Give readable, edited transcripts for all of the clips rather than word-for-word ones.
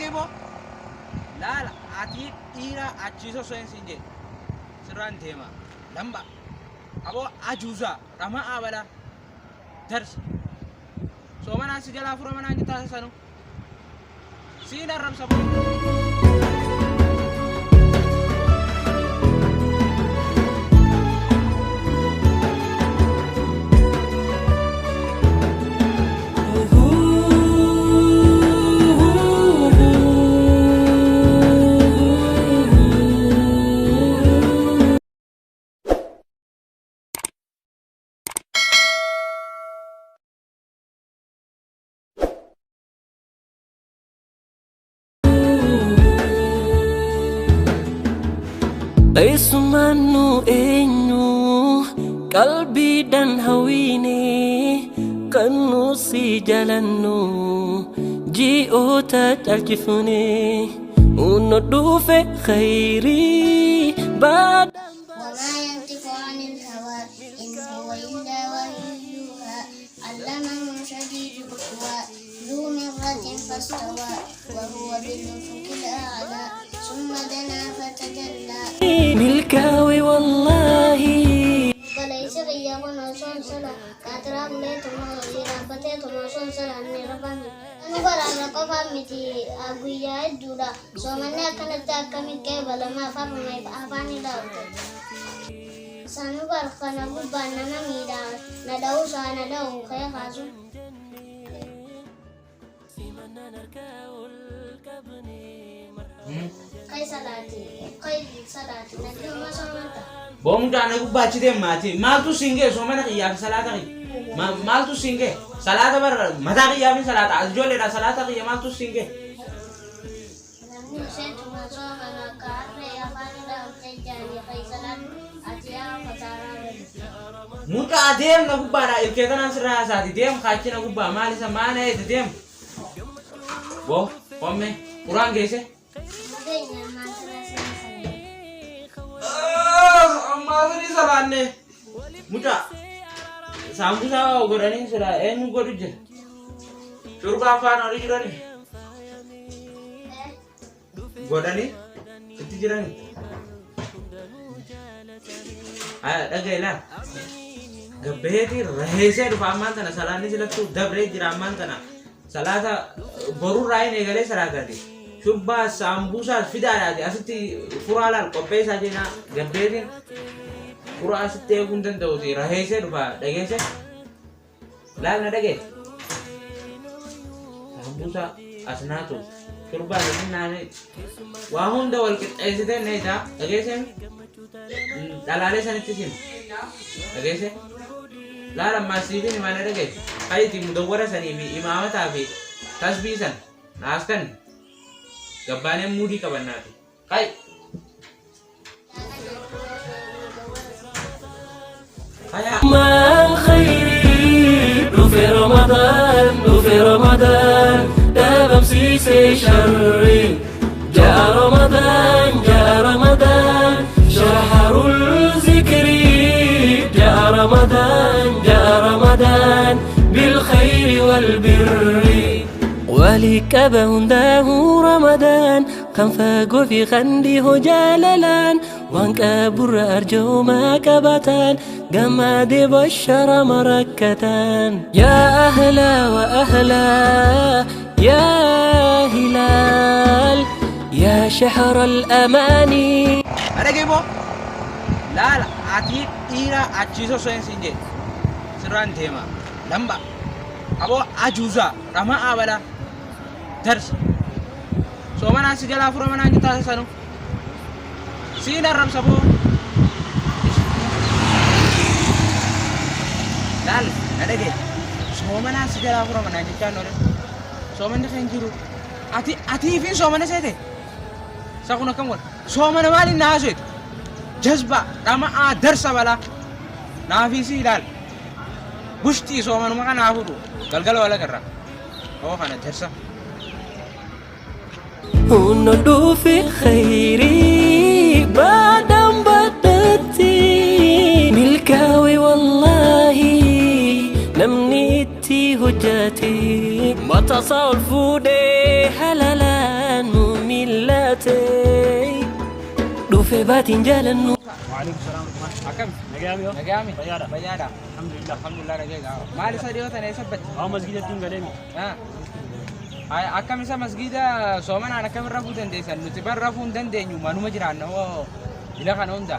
Dhagee boo laala ati dhiira achii sosso'een siin jedhe sirraan deema lamba aboo ajuuza dhama'aa bala darsa soomanaan si jalaa fura manaan jettaa sanu siin arrabsa boo. Eessumaan nu eenyu qalbiidhaan hawwiine kan nu si jaalannu ji'oota caalchifne nu dhufe khayrii baadhaan. وما ينطق عن الهوى إن هو إلا وحي يوحى علمه شديد القوى ذو مرة فاستوى وهو بالأفق الأعلى ثم دنا فتدلى. Milkaawe wallaahi. Obboleessi kiyya kun osoo hin kaatiraa buleetuma hojii dhaabbateetuma osoo hin salaanne rafame. Anu baraarra qofaan miti guyyaa hedduudha. Soomanni akkanatti akkamitti qeebalama afaan afaan hidhaabde. Sanu bar kana gubbaan nama miidha na dha'uu isaa na dha'u kee kaasu. Kai salaati kai salaati natti uma soomanta. Boo mucaa na gubbaa achi deemaati maaltu siin ga'e soomana kiyyaa fi salaata kiyya maaltu siin ga'e salaata bar mataa kiyyaa fi salaata as ijoolleedha salaata kiyya maaltu siin ga'e. Namni useetuma soomana akka harree afaan hidhaabde jaanii kai salaati ati yaa fataaraa bari. Mucaa deem na gubbaadha ilkee tanaan sirraa haasaati deem kaachi na gubbaa maal isa maana eete deem. Boo homme quraan geesse. Nageenya ammaan sirraa seensa. Ammaa sanii salaanne. Mucaa saambusaa godhanii sila eenyu godhu jira. Shurbaa afaan horii jirani godhanii itti jirani. Dhaga ilaal. Gabbeeti raheesee dhufa ammaan tana salaanni silattuu dabree jira ammaan tana. Salaata borurraa hin eegalee salaataati. Shurbaa saambusaa fidaadhaati asitti furaa laal qopheessaa jenaa gabbeetiin furaa asitti eeguu hin danda'uti raheesee dhufa dhageesse. Laal na dhagee. Saambusaa as naatu shurbaa as naanee waa hunda wal qixxeessitee na ijaa dhageesse dhalaalee sanitti sim dhageesse. Laal ammaa siifin himaa na dhagee. Hayti mudawwara sanii fi imaamataa fi tasbii san naas kan gabbaanee muudii qabannaati. Hay. Haya. Maan khayrii dhufe Ramadaan dhufe Ramadaan dhabamsiise sharri jaa Ramadaan jaa Ramadaan shaharul zikri jaa Ramadaan jaa Ramadaan bil khayri wal birri. Walii qaba hundaa'uu Ramadaan kan fagoo fi kan dhihoo jaalalaan waan qaburra arjoomaa qabatan gammadee bashara marakkataan. Yaa ahlaa wa ahlaa yaa hilaal yaa shahra al-amaani. Dhagee boo laala ati dhiira achii sosso'een siin jedhe sirraan deema lamba aboo ajuuza dhama'aa bala darsa soomanaan si jalaa fura manaan jettaa sanu siin arrabsa boo laal na dhagee soomanaan si jalaa fura manaan jechaan oole soomanni kan jiru ati atiifin soomana seete isa kun akkam godha soomana maaliin na haasofte jazba dhama'aa darsa balaa naafii si ilaal bushtii soomanuma kanaa fudhu galgala wal agarra oo kana darsa. Hunno dhufe khayrii baadhaan badhatti milkaawe wallaahi namni itti hojjate mataasaa ol fuudhee halalaan. Dhufe baatiin jaalannu. وعليكم السلام ورحمة الله. Akkam? Nagaami yoo? Nagaami? Fayyaadha. Fayyaadha. Alhamdulillah. Alhamdulillah nagaadha. Maal isa dhiyoo tana eessa badde? Haa masgiidatti hin galeemi. Akkam isa masgiida soomanaan akkam rafuu dandeessan? Nuti bar rafuu hin dandeenyu manuma jiraanna hoo ila kana hunda.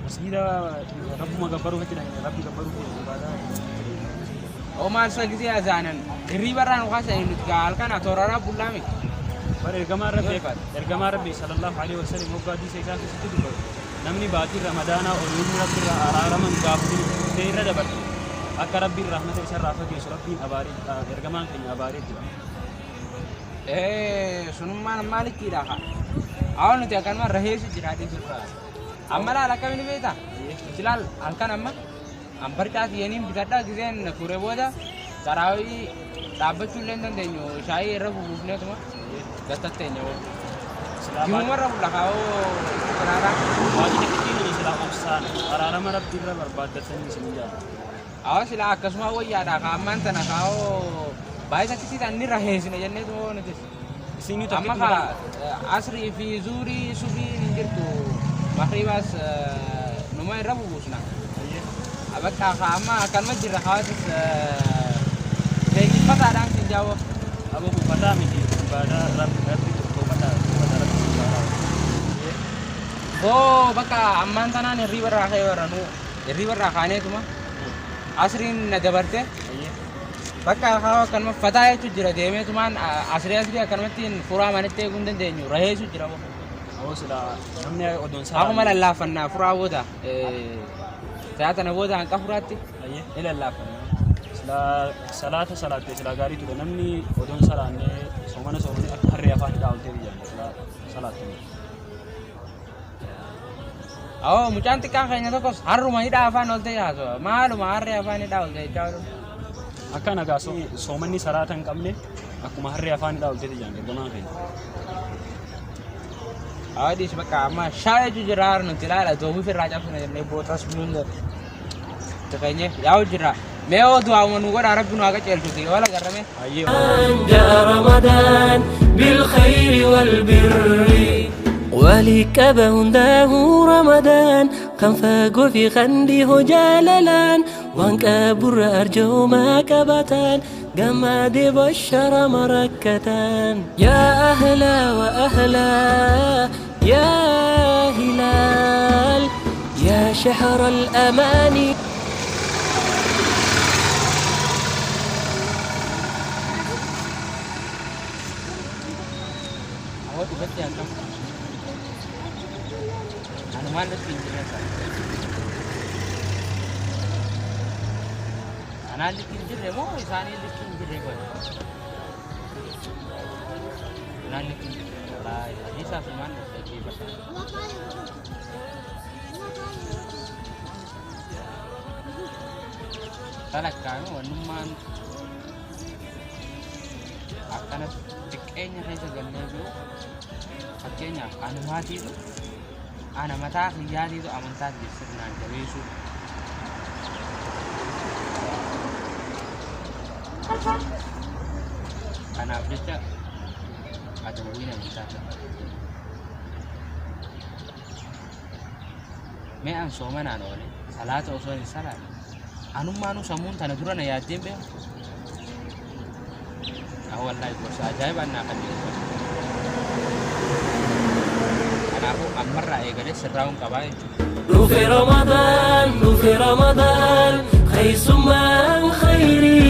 Masgiida rabbuma gabbaruu jechuudha. Rabbi gabbaruu ibaadaa. Oo maal isa gisee azaanan hirriiba irraa nu kaasanii nuti gaa halkan tooraraa bullaa miti. Bara ergamaa rabbi sallallahu alaihi wasallam hoggaa hadiisa isaa keessatti dubbatu. Namni baatii ramadaanaa ol inni rabbi irraa araaraman gaafatin dhuftee irra dabarte akka rabbiin rahmata isarraa fageessu rabbiin abaaree ergamaan keenya abaaree jira. Sunummaan maalittiidha kaa. Awwa nuti akkanuma raheessu jira dhiisirraa. Amma laal akkamiin beektaa? Nuti laal halkan amma an barcaa tiyyaniin bitadhaa giseen fure booda taraawii dhaabbachuu illee hin dandeenyu shaayii irra bubuufneetuma gattatteenya hoo. Jimumarra bulla kaa'oo istiqraaraa. Baatii takkitti silaa obsaan araarama rabbi irra barbaaddatanii isin jaala. Awwa silaa akkasuma wayyaadha kaa ammaan tana kaa'oo baay'ee sakkisiidhaan inni raheessine jenneetuma hoo nutis. Isin Amma kaa asrii fi zuurii subiin hin jirtu makriibaas numa irra bubuusna. Bakka kaa amma akkanuma jirra kaawatis leenjifataadhaan sin jaawwa. Abo buufataa miti ibaadaa rabbi rabbi toofata toofata rabbi si jaalaa. Boo bakka ammaan tanaan hirriiba irraa ka'ee warra nu hirriiba irraa kaaneetuma asriin na dabarte bakka kaa akkanuma fataa jechuun jira deemeetumaan asrii asrii akkanumatti furaa manitti eeguu hin dandeenyu raheessu jira boo. Abo silaa namni odoon Akkuma lallaafannaa furaa booda sa'a tana booda hanqa furaatti ni lallaafannaa. Silaa salaata salaattee silaa gaarii ture namni odoon salaannee soomana soomanii akka harree afaan hidhaa oltee biyya silaa salaattee. Awoo mucaan xiqqaan keenya tokkos harruma hidhaa afaan oltee haasawa maaluma harree afaan hidhaa oltee jechaa oolu. Akka nagaa soomanni salaata hin qabne akkuma harree afaan hidhaa oltee jaan ergamaan keenya. Awoo dhiis bakka amma shaa jechuu jira har nuti ilaala doobii firraa cabsina jennee bootas nuun xiqqeenye yaa'u jira. Mee oo du'aawuma nu godhaa rabbi nu haa qaceelchuti wala garrame. Ayyee. جاء رمضان بالخير والبر ولكبه هنداه رمضان كان فاقو في خندي جالالان وانكبر أرجو ما كبتان جماد بشر مركتان يا أهلا وأهلا يا هلال يا شهر الأمان. Awoo dhugatti akkam. Anumaan likkii hin jirre sana. Anaan likkii hin jirre moo isaanii likkii hin jirre godhe? Anaan likkii hin jirre wallaahi hadiisaaf himaan dhaggeeffadha. Talakkaanu wannummaan akkanas xiqqeenya keessa gallee jiru fakkeenyaaf anumaatiitu ana mataa kiyyaatiitu amantaa kiyya sirnaan jabeessuu. Kanaaf jecha adawwiin amantaa ta'a. Mee an soomanaan oole salaata osoo hin salaanne anummaanuu sammuun tana dura na yaaddeen beeku. Ah wallaahi gorsa ajaa'ibaan naa kan jiru. Kanaafuu ammarraa eegalee sirraa'uun qabaa jechuudha. Dhufe رمضان dhufe رمضان خيسمان خيري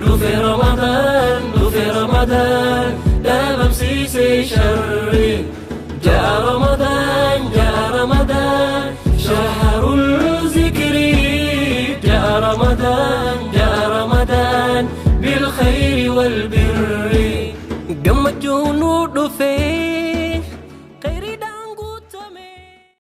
dhufe رمضان dhufe رمضان دابمسيسي شري جاء رمضان جاء رمضان شهر الذكر جاء رمضان جاء رمضان بالخير والبر.